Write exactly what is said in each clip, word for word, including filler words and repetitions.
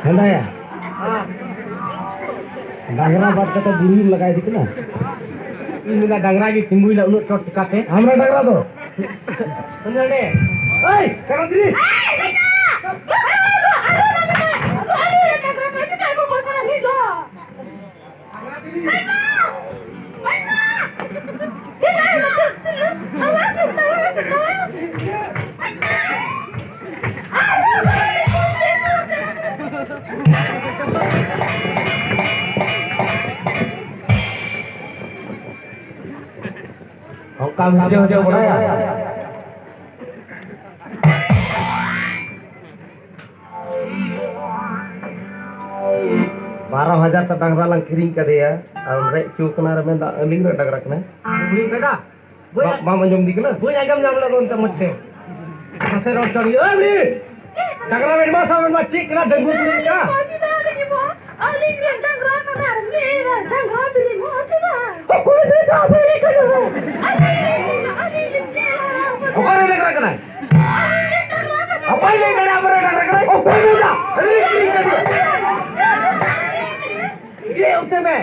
ᱦᱮᱸᱫᱟᱭᱟ, ᱰᱟᱝᱨᱟ ᱵᱟᱫ ᱠᱟᱛᱮ ᱵᱩᱲᱦᱤᱢ ᱞᱟᱜᱟ ᱤᱫᱤ ᱠᱟᱱᱟ? ᱤᱧ ᱢᱮᱱᱟ ᱰᱟᱝᱨᱟ ᱜᱮ ᱛᱤᱸᱜᱩᱭᱮᱱᱟ ᱩᱱᱟᱹᱜ ᱪᱚᱴ ᱪᱤᱠᱟᱛᱮ? ᱟᱢᱨᱮ ᱰᱟᱝᱨᱟ ᱫᱚ? ᱱᱚᱰᱮ᱾ ᱮᱭ, ᱰᱟᱝᱨᱟ ᱛᱤᱨᱤ? ᱚᱱᱠᱟ ᱵᱩᱡᱷᱟᱹᱣ ᱦᱚᱪᱚ ᱵᱟᱲᱟᱭᱟ᱾ ᱵᱟᱨᱚ ᱦᱟᱡᱟᱨ ᱛᱮ ᱰᱟᱝᱨᱟ ᱞᱟᱝ ᱠᱤᱨᱤᱧ ᱠᱟᱫᱮᱭᱟ, ᱟᱨ ᱨᱮᱡ ᱦᱚᱪᱚ ᱠᱟᱱᱟ ᱨᱮ ᱢᱮᱱᱫᱟ ᱟᱹᱞᱤᱧ ᱨᱮᱱ ᱰᱟᱝᱨᱟ ᱠᱟᱱᱟᱭ᱾ ᱵᱩᱲᱦᱤ ᱠᱟᱫᱟ? ᱵᱟᱹᱧ ᱵᱟ-, ᱵᱟᱢ ᱟᱸᱡᱚᱢ ᱫᱤ ᱠᱟᱱᱟ? ᱵᱟᱹᱧ ᱟᱸᱡᱚᱢ ᱧᱟᱢ ᱞᱮᱫᱟ ᱚᱱᱛᱮ ᱢᱚᱡᱽ ᱛᱮ᱾ ᱢᱟᱥᱮ ᱨᱚᱲ ᱦᱚᱪᱚ ᱞᱤᱧ᱾ ᱳᱭ ᱵᱩᱲᱦᱤ! ᱰᱟᱝᱨᱟ ᱵᱮᱱ ᱮᱢᱟ ᱥᱮ ᱵᱟᱵᱮᱱ ᱮᱢᱟ? ᱪᱮᱫ ᱠᱟᱱᱟ ᱰᱟᱹᱝᱜᱩ ᱠᱩᱲᱤ ᱞᱮᱠᱟ? ᱟᱹᱞᱤᱧ ᱨᱮᱱ ᱰᱟᱝᱨᱟ ᱠᱟᱱᱟ, ᱟᱹᱞᱤᱧ ᱨᱮᱱ ᱰᱟᱝᱨᱟ ᱵᱤᱱ ᱮᱢᱟ ᱠᱟᱱᱟ᱾ ᱚᱠᱚᱭ ᱵᱮᱱ ᱥᱟᱵ ᱮ ᱠᱟᱱᱟ? ᱟᱹᱞᱤᱧ ᱨᱮᱱ, ᱟᱹᱞᱤᱧ ᱨᱮᱱ ᱰᱟᱝᱨᱟ ᱠᱟᱱᱟ᱾ ᱚᱠᱚᱭ ᱨᱮᱱ ᱰᱟᱝᱨᱟ ᱠᱟᱱᱟᱭ? ᱚᱠᱚᱭ ᱞᱟᱹᱭ ᱫᱟᱲᱮᱭᱟᱜᱼᱟ ᱟᱵᱚ ᱨᱮᱱ ᱰᱟᱝᱨᱟ ᱠᱟᱱᱟᱭ? ᱚᱠᱚᱭ ᱞᱟᱹᱭ ᱫᱟ? ᱟᱹᱞᱤᱧ ᱞᱤᱧ ᱞᱟᱹᱭ ᱫᱟ᱾ ᱤᱭᱟᱹ ᱩᱛᱟᱹᱨ ᱢᱮ᱾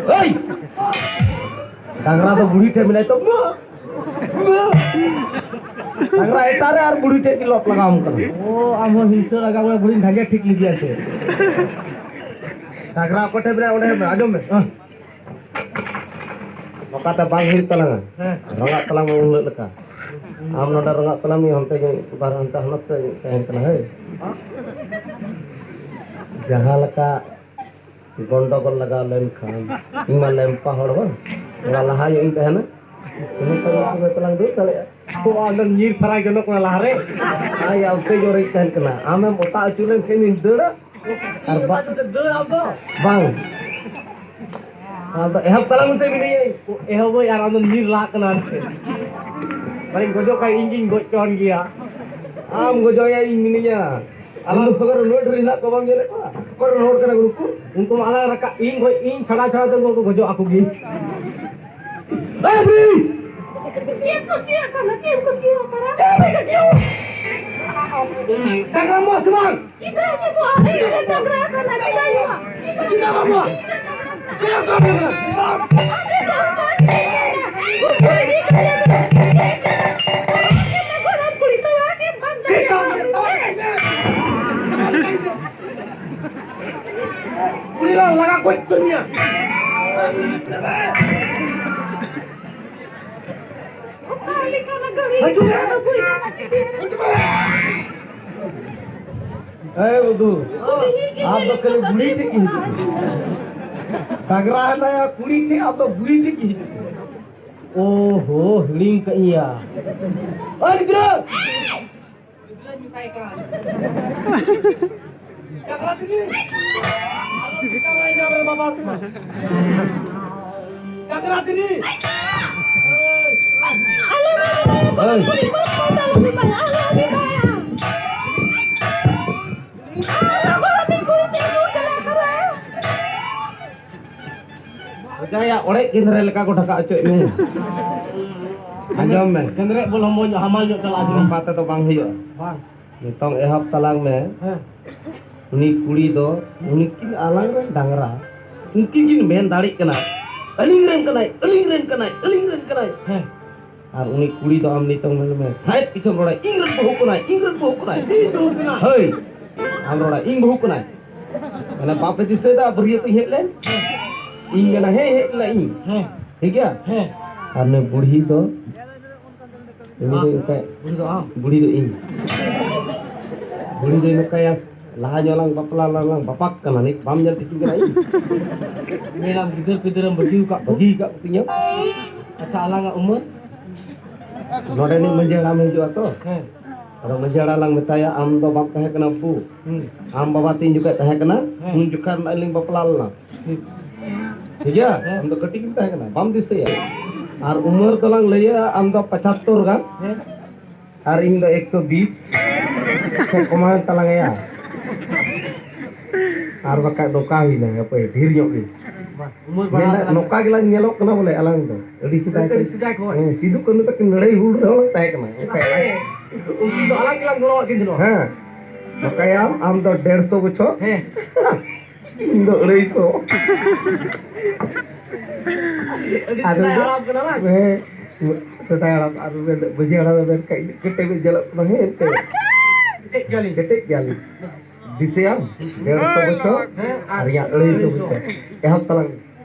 ᱦᱮᱭ! ᱰᱟᱝᱨᱟ ᱫᱚ ᱵᱩᱲᱦᱤ ᱴᱷᱮᱱ ᱢᱮᱱᱟᱭ ᱛᱚ᱾ ᱢᱟ! ᱢᱟ! ᱰᱟᱝᱨᱟ ᱮᱴᱟᱜ ᱨᱮ ᱟᱨ ᱵᱩᱲᱦᱤ ᱴᱷᱮᱡ ᱜᱮ ᱞᱚᱯ ᱞᱟᱜᱟᱣᱟᱢ ᱠᱟᱱᱟ᱾ ᱚ, ᱟᱢ ᱦᱚᱸ ᱦᱤᱝᱥᱟᱹ ᱞᱟᱜᱟᱣ ᱢᱮ, ᱵᱩᱲᱦᱤ ᱵᱷᱟᱜᱮ ᱴᱷᱤᱠ ᱞᱤᱫᱤᱭᱟ ᱥᱮ᱾ ᱰᱟᱝᱨᱟ ᱚᱠᱚᱭ ᱴᱷᱮᱡ ᱢᱮᱱᱟᱭᱟ, ᱚᱸᱰᱮ ᱢᱮ, ᱟᱸᱡᱚᱢ ᱢᱮ᱾ ᱦᱮᱸ᱾ ᱱᱚᱝᱠᱟᱛᱮ ᱵᱟᱝ ᱦᱩᱭᱩᱜ ᱛᱟᱞᱟᱝᱟ᱾ ᱦᱮᱸ᱾ ᱨᱚᱝᱜᱟᱜ ᱛᱟᱞᱟᱝ ᱢᱮ ᱩᱱ ᱦᱤᱞᱳᱜ ᱞᱮᱠᱟ᱾ ᱟᱢ ᱱᱚᱰᱮ ᱨᱚᱝᱜᱟᱜ ᱛᱟᱞᱟᱝ ᱢᱮ, ᱦᱟᱱᱛᱮ ᱜᱮ ᱵᱟᱨ ᱦᱟᱱᱛᱮ ᱦᱟᱱᱛᱮ ᱛᱟᱦᱮᱱ ᱠᱟᱱᱟ, ᱦᱳᱭ᱾ ᱡᱟᱦᱟᱸ ᱞᱮᱠᱟ ᱜᱚᱱᱰᱚᱜᱳᱞ ᱞᱟᱜᱟᱣ ᱞᱮᱱᱠᱷᱟᱱ, ᱤᱧ ᱢᱟ ᱞᱮᱢᱯᱟ ᱦᱚᱲ ᱵᱟᱝ, ᱛᱷᱚᱲᱟ ᱞᱟᱦᱟ ᱧᱚᱜ ᱤᱧ ᱛᱟᱦᱮᱱᱟ, ᱤᱱᱟᱹ ᱛᱟᱭᱚᱢ ᱥᱚᱸᱜᱮ ᱛᱮᱞᱟᱝ ᱫᱩᱲᱩᱵ ᱫᱟᱲᱮᱭᱟᱜᱼᱟ᱾ ᱛᱚ ᱟᱢᱫᱚᱢ ᱧᱤᱨ ᱯᱷᱟᱨᱟᱠ ᱡᱚᱱᱚᱜ ᱠᱟᱱᱟ ᱞᱟᱦᱟᱨᱮ᱾ ᱟᱭ ᱟᱢᱛᱮ ᱡᱳᱨᱤᱧ ᱛᱟᱦᱮᱱ ᱠᱟᱱᱟ, ᱟᱢᱮᱢ ᱚᱛᱟ ᱦᱚᱪᱚ ᱞᱮᱱᱠᱷᱟᱱ ᱤᱧ ᱫᱟᱹᱲᱟ᱾ ᱟᱨ ᱵᱟ-, ᱫᱟᱹᱲ ᱟᱢ ᱫᱚ? ᱵᱟᱝ᱾ ᱟᱫᱚ ᱮᱦᱚᱵ ᱛᱟᱞᱟᱝ ᱢᱮᱥᱮ ᱢᱤᱱᱟᱹᱧᱟᱹᱧ᱾ ᱮᱦᱚᱵᱟᱹᱧ ᱟᱨ ᱟᱢᱫᱚᱢ ᱧᱤᱨ ᱞᱟᱦᱟᱜ ᱠᱟᱱᱟ ᱟᱨ ᱪᱮᱫ? ᱢᱟᱱᱮᱧ ᱜᱚᱡᱚᱜ ᱠᱷᱟᱱ ᱤᱧ ᱜᱤᱧ ᱜᱚᱡ ᱦᱚᱪᱚᱣᱟᱱ ᱜᱮᱭᱟ᱾ ᱟᱢ ᱜᱚᱡᱚᱜ ᱭᱟ, ᱤᱧ ᱢᱤᱱᱟᱹᱧᱟ᱾ ᱟᱞᱟᱝ ᱫᱚ ᱥᱚᱸᱜᱮ ᱨᱮ ᱱᱳᱴ ᱨᱮ ᱦᱮᱱᱟᱜ ᱠᱚᱣᱟ, ᱵᱟᱢ ᱧᱮᱞᱮᱫ ᱠᱚᱣᱟ? ᱚᱠᱚᱭ ᱨᱮᱱ ᱦᱚᱲ ᱠᱟᱱᱟ ᱠᱚ ᱱᱩᱠᱩ? ᱩᱱᱠᱩ ᱢᱟ ᱟᱞᱟᱝ ᱨᱟᱠᱟᱵ, ᱤᱧ ᱜᱚᱡ, ᱤᱧ ᱪᱷᱟᱲᱟ ᱪᱷᱟᱲᱟ ᱛᱮ ᱩᱱᱠᱩ ᱠᱚ ᱜᱚᱡᱚᱜ ᱟᱠᱚ ᱜᱮ᱾ ᱮᱭ ᱵᱩᱲᱦᱤ! ᱪᱮᱫ ᱠᱚ ᱪᱤᱠᱟᱹᱜ ᱠᱟᱱᱟ? ᱪᱮᱫ ᱠᱚ ᱪᱤᱠᱟᱹᱜ ᱠᱟᱱᱟ? ᱪᱮᱫ ᱯᱮ ᱪᱤᱠᱟᱹᱜ? ᱰᱟᱝᱨᱟ ᱢᱚᱡᱽ ᱵᱟᱝ? ᱪᱮᱫᱟᱜ ᱡᱮ ᱠᱚ ᱟᱹᱰᱤ ᱦᱚᱲ ᱰᱟᱝᱨᱟ ᱠᱟᱱᱟ, ᱪᱮᱫᱟᱜ ᱡᱮ ᱵᱟᱝ? ᱪᱮᱫᱟᱜ ᱵᱟᱝ? ᱪᱮᱫᱟᱜ ᱵᱟᱝ? ᱪᱮᱫᱟᱜ ᱵᱟᱝ? ᱩᱱᱤ ᱞᱟᱝ ᱞᱟᱜᱟ ᱜᱚᱡ ᱩᱛᱟᱹᱨ ᱢᱮᱭᱟ᱾ ᱚᱠᱟ ᱞᱮᱠᱟᱱᱟᱜ ᱜᱟᱹᱲᱤ? ᱦᱤᱡᱩᱜ ᱢᱮ᱾ ᱦᱤᱡᱩᱜ ᱢᱮ᱾ ᱮᱭ ᱵᱩᱫᱷᱩ, ᱟᱢ ᱫᱚ ᱠᱷᱟᱹᱞᱤ ᱵᱩᱲᱦᱤ ᱴᱷᱮᱡ ᱜᱮ ᱦᱤᱡᱩᱜ ᱢᱮ᱾ ᱰᱟᱝᱨᱟ ᱦᱮᱱᱟᱭᱟ ᱠᱩᱲᱤ ᱴᱷᱮᱡ, ᱟᱢ ᱫᱚ ᱵᱩᱲᱦᱤ ᱴᱷᱮᱡ ᱜᱮ ᱦᱤᱡᱩᱜ ᱢᱮ᱾ ᱳᱦᱳ, ᱦᱤᱲᱤᱧ ᱠᱟᱜ ᱤᱧ ᱭᱟ᱾ ᱳᱭ ᱜᱤᱫᱽᱨᱟᱹ! ᱪᱟᱠᱨᱟ ᱛᱤᱱᱤ! ᱪᱟᱠᱨᱟ ᱛᱤᱱᱤ! ᱦᱳᱭ᱾ ᱡᱟᱦᱟᱸᱭᱟᱜ ᱚᱲᱮᱡ ᱜᱮᱸᱫᱽᱨᱮ ᱞᱮᱠᱟ ᱠᱚ ᱰᱷᱟᱠᱟ ᱦᱚᱪᱚᱭᱮᱫ ᱢᱮᱭᱟ᱾ ᱟᱸᱡᱚᱢ ᱢᱮ᱾ ᱜᱮᱸᱫᱽᱨᱮᱡ ᱵᱚᱞᱚ ᱢᱚᱡᱽ ᱦᱟᱢᱟᱞ ᱧᱚᱜ ᱪᱟᱞᱟᱜᱼᱟ ᱡᱟᱹᱱᱤᱡ᱾ ᱱᱚᱝᱠᱟ ᱛᱮᱫᱚ ᱵᱟᱝ ᱦᱩᱭᱩᱜᱼᱟ᱾ ᱵᱟᱝ᱾ ᱱᱤᱛᱚᱝ ᱮᱦᱚᱵ ᱛᱟᱞᱟᱝ ᱢᱮ᱾ ᱦᱮᱸ᱾ ᱩᱱᱤ ᱠᱩᱲᱤ ᱫᱚ, ᱩᱱᱠᱤᱱ ᱟᱞᱟᱝ ᱨᱮᱱ ᱰᱟᱝᱨᱟ, ᱩᱱᱠᱤᱱ ᱠᱤᱱ ᱢᱮᱱ ᱫᱟᱲᱮᱜ ᱠᱟᱱᱟ, "ᱟᱹᱞᱤᱧ ᱨᱮᱱ ᱠᱟᱱᱟᱭ, ᱟᱹᱞᱤᱧ ᱨᱮᱱ ᱠᱟᱱᱟᱭ, ᱟᱹᱞᱤᱧ ᱨᱮᱱ ᱠᱟᱱᱟᱭ᱾" ᱦᱮᱸ᱾ ᱟᱨ ᱩᱱᱤ ᱠᱩᱲᱤ ᱫᱚ ᱟᱢ ᱱᱤᱛᱚᱝ ᱢᱮᱱ ᱢᱮ, ᱥᱟᱭᱮᱫ ᱯᱤᱪᱷᱟᱹᱢ ᱨᱚᱲᱟ, "ᱤᱧ ᱨᱮᱱ ᱵᱟᱹᱦᱩ ᱠᱟᱱᱟᱭ, ᱤᱧ ᱨᱮᱱ ᱵᱟᱹᱦᱩ ᱠᱟᱱᱟᱭ, ᱤᱧ ᱵᱟᱹᱦᱩ ᱠᱟᱱᱟᱭ᱾" ᱦᱳᱭ, ᱟᱢ ᱨᱚᱲᱟ, "ᱤᱧ ᱵᱟᱹᱦᱩ ᱠᱟᱱᱟᱭ᱾" ᱢᱟᱱᱮ, ᱵᱟᱯᱮ ᱫᱤᱥᱟᱹᱭᱮᱫᱟ, ᱵᱟᱹᱨᱭᱟᱹᱛ ᱤᱧ ᱦᱮᱡ ᱞᱮᱱ? ᱤᱧ ᱢᱮᱱᱟ, "ᱦᱮᱸ, ᱦᱮᱡ ᱞᱮᱱᱟ ᱤᱧ᱾" ᱦᱮᱸ᱾ ᱴᱷᱤᱠ ᱜᱮᱭᱟ? ᱦᱮᱸ᱾ ᱟᱨ ᱱᱩᱭ ᱵᱩᱲᱦᱤ ᱫᱚ, ᱩᱱᱤ ᱫᱚ ᱚᱱᱠᱟ, ᱵᱩᱲᱦᱤ ᱫᱚ ᱟᱢ? ᱵᱩᱲᱦᱤ ᱫᱚ ᱤᱧ᱾ ᱵᱩᱲᱦᱤ ᱫᱚᱭ ᱱᱚᱝᱠᱟᱭᱟ, ᱞᱟᱦᱟ ᱧᱚᱜ ᱞᱟᱝ ᱵᱟᱯᱞᱟ ᱞᱟᱝ, ᱞᱟᱝ ᱵᱟᱯᱟᱜ ᱠᱟᱱᱟ, ᱱᱤᱛ ᱵᱟᱢ ᱧᱮᱞ ᱴᱷᱤᱠᱤᱧ ᱠᱟᱱᱟ ᱤᱧ? ᱧᱮᱞᱟᱢ, ᱜᱤᱫᱟᱹᱨ ᱯᱤᱫᱟᱹᱨᱮᱢ ᱵᱟᱹᱜᱤ ᱟᱠᱟᱫ ᱠᱚ᱾ ᱵᱟᱹᱜᱤ ᱟᱠᱟᱫ ᱠᱚ ᱛᱤᱧᱟᱹ᱾ ᱟᱪᱪᱷᱟ, ᱟᱞᱟᱝᱟᱜ ᱩᱢᱟᱹᱨ? ᱱᱚᱰᱮᱱᱤᱡ ᱢᱟᱹᱡᱷᱤ ᱦᱟᱲᱟᱢ ᱦᱤᱡᱩᱜᱼᱟ ᱛᱚ᱾ ᱦᱮᱸ᱾ ᱟᱫᱚ ᱢᱟᱹᱡᱷᱤ ᱦᱟᱲᱟᱢ ᱞᱟᱝ ᱢᱮᱛᱟᱭᱟ, "ᱟᱢ ᱫᱚ ᱵᱟᱢ ᱛᱟᱦᱮᱸ ᱠᱟᱱᱟ ᱵᱟᱹᱵᱩ᱾ ᱦᱩᱸ᱾ ᱟᱢ ᱵᱟᱵᱟ ᱛᱤᱧ ᱡᱚᱠᱷᱚᱡ ᱛᱟᱦᱮᱸ ᱠᱟᱱᱟ, ᱦᱮᱸ᱾ ᱩᱱ ᱡᱚᱠᱷᱚᱡ ᱨᱮᱱᱟᱜ ᱞᱤᱧ ᱵᱟᱯᱞᱟ ᱞᱮᱱᱟ᱾" ᱴᱷᱤᱠ᱾ ᱴᱷᱤᱠ ᱜᱮᱭᱟ? ᱦᱮᱸ᱾ ᱟᱢ ᱫᱚ ᱠᱟᱹᱴᱤᱡ ᱜᱮᱢ ᱛᱟᱦᱮᱸ ᱠᱟᱱᱟ, ᱵᱟᱢ ᱫᱤᱥᱟᱹᱭᱟ᱾ ᱟᱨ ᱩᱢᱟᱹᱨ ᱫᱚᱞᱟᱝ ᱞᱟᱹᱭᱟ, ᱟᱢ ᱫᱚ ᱯᱚᱸᱪᱟᱛᱛᱳᱨ ᱜᱟᱱ᱾ ᱦᱮᱸ᱾ ᱟᱨ ᱤᱧ ᱫᱚ ᱮᱠᱥᱚ ᱵᱤᱥ᱾ ᱥᱮ ᱠᱚᱢᱟᱣᱮᱱ ᱛᱟᱞᱟᱝ ᱟᱭᱟ᱾ ᱟᱨ ᱵᱟᱠᱷᱟᱡ ᱱᱚᱝᱠᱟ ᱦᱩᱭᱱᱟ, ᱦᱟᱯᱮ, ᱰᱷᱮᱨ ᱧᱚᱜ ᱜᱮ᱾ ᱵᱟᱝ, ᱩᱢᱟᱹᱨ ᱵᱟᱲᱦᱟᱣ ᱧᱮᱞ, ᱛᱟᱞᱟᱝ ᱱᱚᱝᱠᱟ ᱜᱮᱞᱟᱝ ᱧᱮᱞᱚᱜ ᱠᱟᱱᱟ ᱵᱚᱞᱮ, ᱟᱞᱟᱝ ᱫᱚ᱾ ᱟᱹᱰᱤ ᱥᱮᱫᱟᱭ ᱟᱹᱰᱤ ᱠᱷᱚᱱ᱾ ᱥᱮᱫᱟᱭ ᱠᱷᱚᱱ᱾ ᱦᱮᱸ, ᱥᱤᱫᱩ ᱠᱟᱹᱱᱦᱩ ᱛᱟᱹᱠᱤᱱ ᱞᱟᱹᱲᱦᱟᱹᱭ ᱦᱩᱞ ᱨᱮᱦᱚᱸ ᱞᱟᱝ ᱛᱟᱦᱮᱸ ᱠᱟᱱᱟ᱾ ᱩᱱᱠᱤᱱ ᱫᱚ ᱟᱞᱟᱝ ᱜᱮᱞᱟᱝ ᱜᱚᱲᱚᱣᱟᱜ ᱠᱤᱱ ᱛᱟᱦᱮᱱᱟ᱾ ᱦᱮᱸ᱾ ᱱᱚᱝᱠᱟᱭᱟᱢ, ᱟᱢ ᱫᱚ ᱰᱮᱲᱥᱚ ᱵᱚᱪᱷᱚᱨ᱾ ᱦᱮᱸ᱾ ᱤᱧ ᱫᱚ ᱟᱹᱲᱟᱹᱭᱥᱚ᱾ ᱟᱹᱰᱤ ᱟᱫᱚ ᱥᱮᱫᱟᱭ ᱦᱟᱲᱟᱢ ᱠᱟᱱᱟ ᱵᱟᱝ? ᱦᱮᱸ, ᱥᱮᱫᱟᱭ ᱦᱟᱲᱟᱢ, ᱟᱨ ᱢᱟᱹᱡᱷᱤ ᱦᱟᱲᱟᱢᱮ ᱢᱮᱱ ᱠᱷᱟᱡ, ᱤᱱᱟᱹᱜ ᱠᱮᱴᱮᱡ ᱵᱮᱱ ᱧᱮᱞᱚᱜ ᱠᱟᱱᱟ, ᱦᱮᱸ, ᱮᱱᱛᱮ᱾ ᱠᱮᱴᱮᱡ ᱜᱮᱭᱟᱞᱤᱧ᱾ ᱠᱮᱴᱮᱡ ᱜᱮᱭᱟᱞᱤᱧ᱾ ᱫᱤᱥᱟᱹᱭᱟᱢ? ᱰᱮᱲᱥᱚ ᱵᱚᱪᱷᱚᱨ ᱦᱮᱸ, ᱟᱨ ᱟᱨ ᱤᱧᱟᱹᱜ ᱟᱹᱲᱟᱹᱭᱥᱚ ᱵᱚᱪᱷᱚᱨ᱾ ᱮᱦᱚᱵ ᱛᱟᱞᱟᱝ ᱢᱮ᱾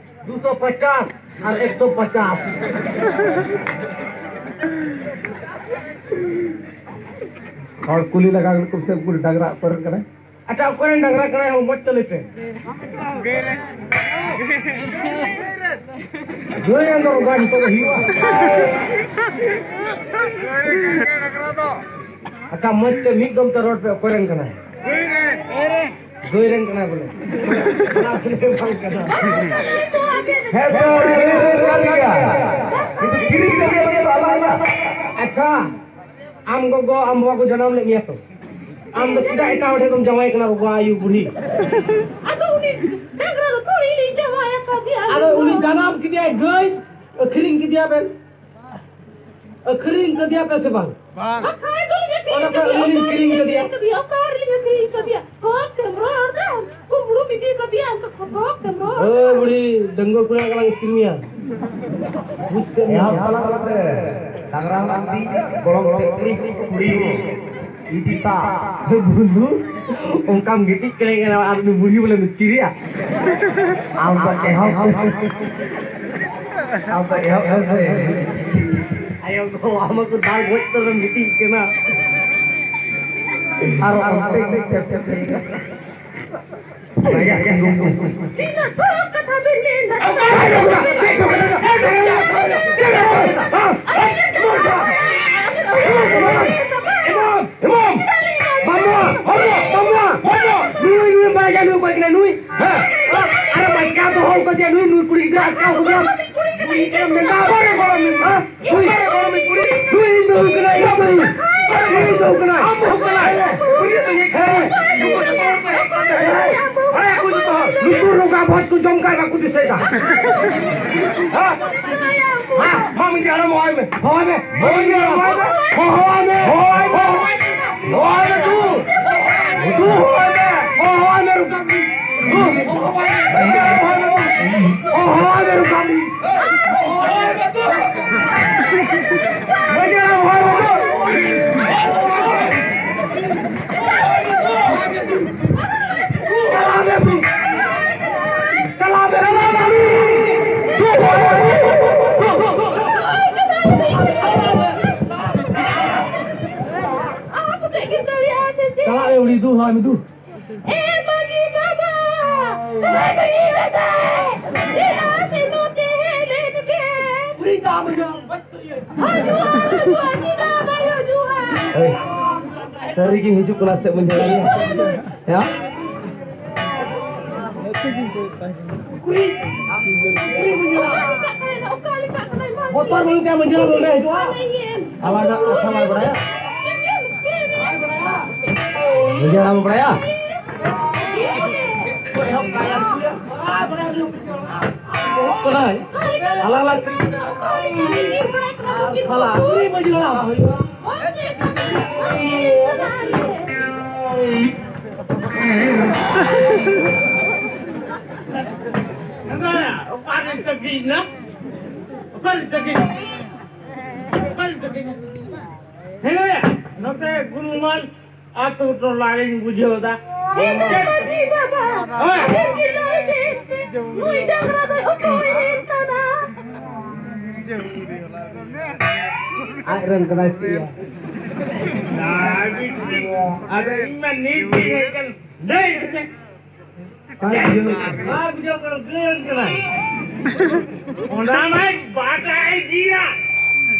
ᱫᱩᱥᱚ ᱯᱚᱪᱟᱥ ᱟᱨ ᱮᱠᱥᱚ ᱯᱚᱪᱟᱥ᱾ ᱦᱚᱲ ᱠᱩᱞᱤ ᱞᱟᱜᱟ ᱞᱮᱠᱚ ᱥᱮ ᱩᱱᱠᱩ ᱰᱟᱝᱨᱟ ᱚᱠᱚᱭ ᱨᱮᱱ ᱠᱟᱱᱟᱭ? ᱟᱪᱪᱷᱟ, ᱚᱠᱚᱭ ᱨᱮᱱ ᱰᱟᱝᱨᱟ ᱠᱟᱱᱟᱭ? ᱦᱚᱲ ᱢᱚᱡᱽ ᱛᱮ ᱞᱟᱹᱭ ᱯᱮ᱾ ᱜᱟᱹᱭ ᱨᱮᱱ ᱫᱚ ᱨᱚᱜᱟ ᱡᱚᱛᱚ ᱜᱮ ᱦᱩᱭᱩᱜᱼᱟ᱾ ᱟᱪᱪᱷᱟ, ᱢᱚᱡᱽ ᱛᱮ ᱢᱤᱫ ᱫᱚᱢ ᱛᱮ ᱨᱚᱲ ᱯᱮ, ᱚᱠᱚᱭ ᱨᱮᱱ ᱠᱟᱱᱟᱭ? ᱜᱟᱹᱭ ᱨᱮᱱ ᱠᱟᱱᱟᱭ ᱵᱚᱞᱮ᱾ ᱦᱮᱸ ᱛᱚ, ᱜᱟᱹᱭ ᱨᱮᱱ ᱠᱟᱱ ᱜᱮᱭᱟ᱾ ᱠᱤᱱᱛᱩ ᱠᱤᱨᱤᱧ ᱠᱟᱛᱮ ᱫᱚ ᱟᱞᱟᱫᱟ᱾ ᱟᱪᱪᱷᱟ, ᱟᱢ ᱜᱚᱜᱚ, ᱟᱢ ᱵᱟᱵᱟ ᱠᱚ ᱡᱟᱱᱟᱢ ᱞᱮᱫ ᱢᱮᱭᱟ ᱛᱚ? ᱟᱢ ᱫᱚ ᱪᱮᱫᱟᱜ ᱮᱴᱟᱜ ᱦᱚᱲ ᱴᱷᱮᱱ ᱫᱚᱢ ᱡᱟᱶᱟᱭ ᱠᱟᱱᱟ, ᱨᱚᱜᱟ ᱟᱭᱩ ᱵᱩᱲᱦᱤ? ᱟᱫᱚ ᱩᱱᱤ ᱰᱟᱝᱨᱟ ᱫᱚ ᱛᱷᱚᱲᱤ ᱞᱤᱧ ᱡᱟᱶᱟᱭ ᱟᱠᱟᱫᱮᱭᱟ᱾ ᱟᱫᱚ ᱩᱱᱤ ᱡᱟᱱᱟᱢ ᱠᱮᱫᱮᱭᱟᱭ ᱜᱟᱹᱭ, ᱟᱹᱠᱷᱨᱤᱧ ᱠᱮᱫᱮᱭᱟ ᱵᱮᱱ? ᱟᱹᱠᱷᱨᱤᱧ ᱠᱮᱫᱮᱭᱟ ᱯᱮ ᱥᱮ ᱵᱟᱝ? ᱵᱟᱝ᱾ ᱵᱟᱠᱷᱟᱡ ᱫᱚ ᱞᱤᱧ ᱟᱹᱠᱷᱨᱤᱧ ᱚᱱᱟ ᱠᱷᱚᱱ ᱠᱮᱫᱮᱭᱟ᱾ ᱟᱹᱞᱤᱧ ᱞᱤᱧ ᱠᱤᱨᱤᱧ ᱠᱮᱫᱮᱭᱟ᱾ ᱚᱠᱟ ᱨᱮᱞᱤᱧ ᱟᱹᱠᱷᱨᱤᱧ ᱠᱮᱫᱮᱭᱟ? ᱠᱚᱠ ᱛᱮᱢ ᱨᱚᱲ ᱫᱟ᱾ ᱠᱩᱢᱵᱽᱲᱩᱢ ᱤᱫᱤ ᱠᱮᱫᱮᱭᱟ, ᱚᱱᱠᱟ ᱠᱷᱚᱛᱚᱠ ᱛᱮᱢ ᱨᱚᱲ ᱫᱟ᱾ ᱳ ᱵᱩᱲᱦᱤ, ᱰᱟᱺᱜᱩᱣᱟᱹ ᱠᱩᱲᱤ ᱦᱚᱲ ᱠᱟᱱᱟ, ᱤᱥᱠᱤᱨ ᱢᱮᱭᱟ᱾ ᱵᱩᱡᱽ ᱠᱮᱫ ᱢᱮᱭᱟ᱾ ᱮᱦᱚᱵ ᱛᱟᱞᱟᱝ ᱢᱮ᱾ ᱰᱟᱝᱨᱟ ᱦᱚᱸ ᱤᱫᱤᱭᱮᱭᱟ, ᱜᱚᱲᱚᱢ ᱛᱮ ᱠᱩᱲᱤ, ᱠᱩᱲᱤ ᱦᱚᱸ ᱤᱫᱤ ᱛᱟ᱾ ᱵᱩᱞᱩ, ᱚᱱᱠᱟᱢ ᱜᱤᱛᱤᱡ ᱠᱟᱱᱟ ᱟᱨ ᱩᱱᱤ ᱵᱩᱲᱦᱤ ᱵᱚᱞᱮ ᱢᱤᱥᱛᱨᱤᱭᱟ᱾ ᱟᱢ ᱫᱚ ᱮᱦᱚᱵ, ᱟᱢ ᱫᱚ ᱮᱦᱚᱵ ᱢᱮᱥᱮ᱾ ᱟᱭᱳ ᱠᱚ, ᱟᱢ ᱠᱚ ᱫᱟᱞ ᱜᱚᱡ ᱩᱛᱟᱹᱨᱮᱢ ᱜᱤᱛᱤᱡ ᱠᱟᱱᱟ᱾ ᱟᱨ ᱚᱱᱛᱮ ᱤᱧ ᱫᱚ ᱪᱮᱫ ᱪᱮᱫ ᱤᱧ ᱫᱚ ᱛᱷᱚᱲᱟ ᱠᱟᱛᱷᱟ ᱵᱮᱱ ᱢᱮᱱ ᱫᱟ᱾ ᱱᱩᱭ, ᱱᱩᱭ ᱵᱟᱭ ᱜᱟᱱᱚᱜ ᱠᱟᱱᱟ ᱱᱩᱭ᱾ ᱦᱮᱸ? ᱟᱨ ᱵᱟᱪᱠᱟ ᱫᱚᱦᱚ ᱠᱟᱫᱮᱭᱟ ᱱᱩᱭ, ᱱᱩᱭ ᱠᱩᱲᱤ ᱜᱤᱫᱽᱨᱟᱹ ᱟᱪᱠᱟ ᱠᱟᱫᱮᱭᱟ᱾ ᱱᱩᱭ ᱤᱧ ᱵᱟᱹᱦᱩ ᱠᱟᱱᱟᱭ, ᱤᱧ ᱵᱟᱹᱦᱩ᱾ ᱱᱩᱭ ᱤᱧ ᱵᱟᱹᱦᱩ ᱠᱟᱱᱟᱭ᱾ ᱟᱢ ᱵᱟᱹᱦᱩ ᱠᱟᱱᱟᱭ᱾ ᱦᱮᱸ᱾ ᱱᱩᱠᱩ ᱨᱚᱜᱟ ᱵᱷᱚᱡ ᱠᱚ ᱡᱚᱢ ᱠᱟᱜ ᱵᱟᱠᱚ ᱫᱤᱥᱟᱹᱭᱮᱫᱟ᱾ ᱦᱮᱸ? ᱦᱮᱸ, ᱢᱟ ᱢᱤᱫ ᱦᱟᱲᱟᱢ ᱦᱚᱦᱚᱭ ᱢᱮ᱾ ᱦᱚᱦᱚᱭ ᱢᱮ᱾ ᱦᱚᱦᱚᱭ ᱢᱮ᱾ ᱦᱚᱦᱚᱭ ᱢᱮ᱾ ᱦᱚᱦᱚᱭ ᱢᱮ᱾ ᱦᱚᱦᱚᱭ ᱢᱮ ᱛᱩ᱾ ᱛᱩ ᱦᱚᱦᱚᱭ ᱢᱮ᱾ ᱦᱚᱦᱚᱭ ᱢᱮ ᱨᱩᱠᱟ᱾ ᱛᱩ᱾ ᱦᱚᱦᱚᱭ ᱢᱮ᱾ ᱦᱚᱦᱚᱭ ᱢᱮ ᱨᱩᱠᱟ᱾ ᱢᱟᱹᱡᱷᱤ ᱦᱟᱲᱟᱢ ᱦᱚᱦᱚᱭ ᱢᱮ ᱛᱩ᱾ ᱪᱟᱞᱟᱣ ᱢᱮ ᱛᱩ᱾ ᱪᱟᱞᱟᱣ ᱢᱮ᱾ ᱪᱟᱞᱟᱜ ᱢᱮ, ᱩᱱᱤ ᱫᱩ ᱦᱚᱦᱚᱭ ᱢᱮ, ᱫᱩ᱾ ᱮ ᱢᱟᱹᱡᱷᱤ ᱵᱟᱵᱟ! ᱢᱟᱹᱡᱷᱤ ᱵᱟᱵᱟ! ᱪᱮᱫᱟᱜ ᱥᱮ ᱱᱚᱛᱮ ᱦᱮᱡ ᱞᱮᱱ ᱯᱮ? ᱦᱤᱡᱩᱜᱼᱟ, ᱦᱤᱡᱩᱜᱼᱟ, ᱪᱮᱫᱟᱜ ᱵᱟᱭ ᱦᱤᱡᱩᱜᱼᱟ? ᱮᱭ, ᱥᱟᱹᱨᱤ ᱜᱮ ᱦᱤᱡᱩᱜ ᱠᱟᱱᱟ ᱥᱮ ᱵᱟᱹᱧ ᱧᱮᱞ ᱧᱟᱢ? ᱦᱮᱸ? ᱵᱚᱛᱚᱨ ᱵᱟᱹᱱᱩᱜ ᱛᱟᱭᱟ, ᱢᱟᱹᱡᱷᱤ ᱦᱟᱲᱟᱢ ᱱᱚᱰᱮ ᱦᱤᱡᱩᱜᱼᱟ᱾ ᱟᱞᱟᱝ ᱟᱜ ᱠᱟᱛᱷᱟ ᱵᱟᱭ ᱵᱟᱲᱟᱭᱟ᱾ ᱢᱟᱹᱡᱷᱤ ᱦᱟᱲᱟᱢ ᱵᱟᱲᱟᱭᱟ? ᱟᱞᱟᱝ ᱞᱟᱝ ᱥᱟᱞᱟ, ᱢᱟᱹᱡᱷᱤ ᱦᱟᱲᱟᱢ᱾ ᱚᱠᱟᱨᱮ ᱛᱟᱹᱠᱤᱱ ᱱᱟ? ᱚᱠᱟᱨᱮ ᱛᱟᱹᱠᱤᱱ? ᱦᱮᱸ, ᱱᱚᱛᱮ ᱜᱩᱨᱩᱢᱟᱱ ᱟᱛᱳ ᱴᱚᱞᱟ ᱨᱤᱧ ᱵᱩᱡᱷᱟᱹᱣ ᱫᱟ᱾ ᱦᱮᱸ, ᱢᱟᱹᱡᱷᱤ ᱵᱟᱵᱟ, ᱦᱳᱭ᱾ ᱟᱹᱵᱤᱱ ᱜᱮ ᱞᱟᱹᱭ ᱵᱤᱱ, ᱱᱩᱭ ᱰᱟᱝᱨᱟ ᱫᱚᱭ ᱚᱠᱚᱭ ᱨᱮᱱ ᱠᱟᱱᱟ? ᱟᱡ ᱨᱮᱱ ᱠᱟᱱᱟᱭ ᱥᱮ? ᱟᱫᱚ ᱤᱧ ᱢᱟ ᱱᱤᱛ ᱜᱤᱧ ᱦᱮᱡ ᱠᱟᱱ᱾ ᱞᱟᱹᱭ ᱢᱮ᱾ ᱵᱟᱝ ᱵᱩᱡᱷᱟᱹᱣ ᱠᱟᱱᱟ, ᱜᱟᱹᱭ ᱠᱟᱱᱟ᱾ ᱚᱱᱟ ᱢᱟᱭ ᱵᱟᱰᱟᱭ ᱜᱮᱭᱟ᱾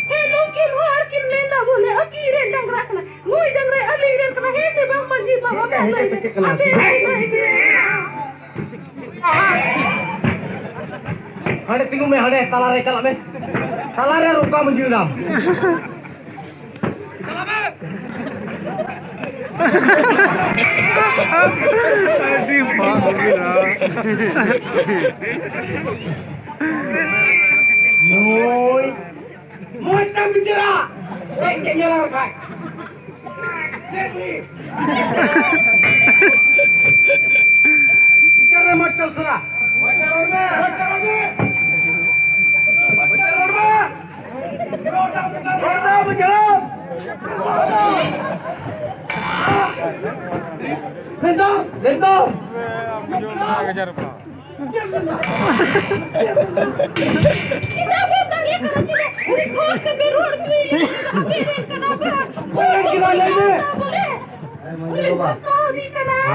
ᱦᱮᱸ, ᱱᱩᱠᱤᱱ ᱦᱚᱲ ᱠᱤᱱ ᱢᱮᱱᱫᱟ ᱵᱚᱞᱮ ᱟᱹᱠᱤᱱ ᱨᱮᱱ ᱰᱟᱝᱨᱟ ᱠᱟᱱᱟ᱾ ᱱᱩᱭ ᱰᱟᱝᱨᱟ ᱟᱹᱞᱤᱧ ᱨᱮᱱ ᱠᱟᱱᱟ᱾ ᱦᱮᱸ ᱥᱮ ᱵᱟᱝ ᱢᱟᱹᱡᱷᱤ ᱵᱟᱵᱟ? ᱪᱮᱫ ᱠᱟᱱᱟ? ᱟᱯᱮ ᱞᱟᱹᱭ ᱯᱮ᱾ ᱦᱟᱸᱰᱮ ᱛᱤᱸᱜᱩ ᱢᱮ, ᱦᱟᱸᱰᱮ ᱛᱟᱞᱟᱨᱮ ᱪᱟᱞᱟᱜ ᱢᱮ᱾ ᱛᱟᱞᱟᱨᱮ ᱨᱚᱠᱟ ᱢᱟᱹᱡᱷᱤ ᱦᱟᱲᱟᱢ᱾ ᱟᱹᱰᱤ ᱵᱟᱝ ᱦᱩᱭᱱᱟ᱾ ᱱᱩᱭ ᱢᱚᱡᱽ ᱛᱮ ᱵᱤᱪᱟᱹᱨᱟ᱾ ᱦᱮᱡ ᱠᱮᱫ ᱧᱮᱞ ᱟᱨ ᱵᱷᱟᱭ᱾ ᱪᱮᱫ ᱜᱮ? ᱵᱤᱪᱟᱹᱨ ᱨᱮ ᱢᱚᱡᱽ ᱛᱮ ᱩᱥᱟᱹᱨᱟ᱾ ᱢᱚᱡᱽ ᱛᱮ ᱨᱚᱲ ᱢᱮ᱾ ᱢᱚᱡᱽ ᱛᱮ ᱨᱚᱲ ᱢᱮ᱾ ᱢᱚᱡᱽ ᱛᱮ ᱨᱚᱲ ᱢᱮ᱾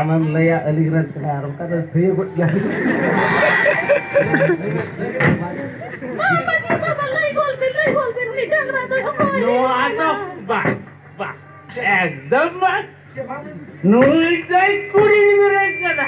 ᱟᱢᱮᱢ ᱞᱟᱹᱭᱟ ᱟᱹᱞᱤᱧ ᱨᱮᱱ ᱠᱟᱱᱟᱭ ᱟᱨ ᱚᱱᱠᱟ ᱫᱚ ᱛᱷᱤᱭᱟᱹ ᱜᱚᱫ ᱜᱮᱭᱟ᱾ ᱱᱚᱣᱟ ᱫᱚ ᱵᱟᱝ, ᱵᱟᱝ, ᱮᱠᱫᱚᱢ ᱵᱟᱝ᱾ ᱱᱩᱭ ᱫᱚᱭ ᱠᱩᱲᱤ ᱜᱤᱫᱽᱨᱟᱹ ᱠᱟᱱᱟ᱾